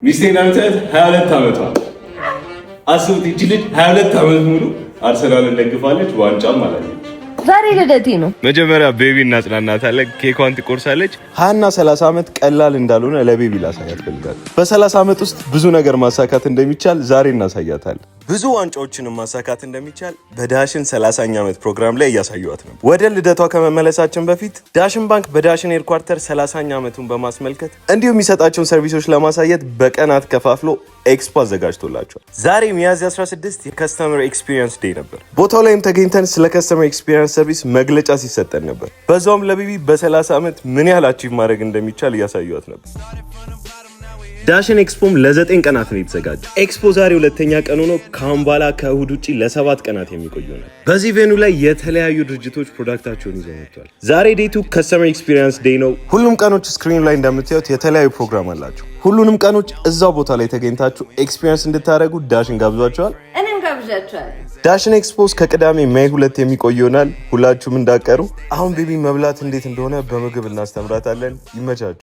ሚስቴ እንደምታያት 22 ዓመቷ። አስቡት፣ ይቺ ልጅ 22 ዓመት ሙሉ አርሰናልን ደግፋለች፣ ዋንጫም አላገኘች። ዛሬ ልደቴ ነው። መጀመሪያ ቤቢ እናጽናናታለን፣ ኬኳን ትቆርሳለች። 20ና 30 ዓመት ቀላል እንዳልሆነ ለቤቢ ላሳያት ፈልጋለሁ። በ30 ዓመት ውስጥ ብዙ ነገር ማሳካት እንደሚቻል ዛሬ እናሳያታለን። ብዙ ዋንጫዎችንም ማሳካት እንደሚቻል በዳሽን 30ኛ ዓመት ፕሮግራም ላይ እያሳዩት ነው። ወደ ልደቷ ከመመለሳችን በፊት ዳሽን ባንክ በዳሽን headquarter 30ኛ ዓመቱን በማስመልከት እንዲሁም የሚሰጣቸውን service ኦች ለማሳየት በቀናት ከፋፍሎ ኤክስፖ አዘጋጅቶላቸዋል። ዛሬ ሚያዝያ 16 የ customer experience day ነበር። ቦታው ላይም ተገኝተን ስለ customer experience service መግለጫ ሲሰጠን ነበር። በዛውም ለቤቢ በ30 ዓመት ምን ያህል achieve ማድረግ እንደሚቻል እያሳዩት ነበር። ዳሽን ኤክስፖም ለ9 ቀናት ነው የተዘጋጀው። ኤክስፖ ዛሬ ሁለተኛ ቀኑ ነው። ከአሁን በኋላ ከእሁድ ውጭ ለ7 ቀናት የሚቆይ ይሆናል። በዚህ venue ላይ የተለያዩ ድርጅቶች product ኣቸውን ይዘው መጥተዋል። ዛሬ day two customer experience day ነው። ሁሉም ቀኖች screen ኑ ላይ እንደምታዩት የተለያዩ ፕሮግራም አላቸው። ሁሉንም ቀኖች እዛው ቦታ ላይ ተገኝታችሁ experience እንድታደርጉ ዳሽን ጋብዟቸዋል። እኔም ጋብዣቸዋል። ዳሽን ኤክስፖ እስከ ቅዳሜ May 2 የሚቆይ ይሆናል። ሁላችሁም እንዳትቀሩ። አሁን ቤቢ መብላት እንዴት እንደሆነ በምግብ እናስተምራታለን። ይመቻችሁ።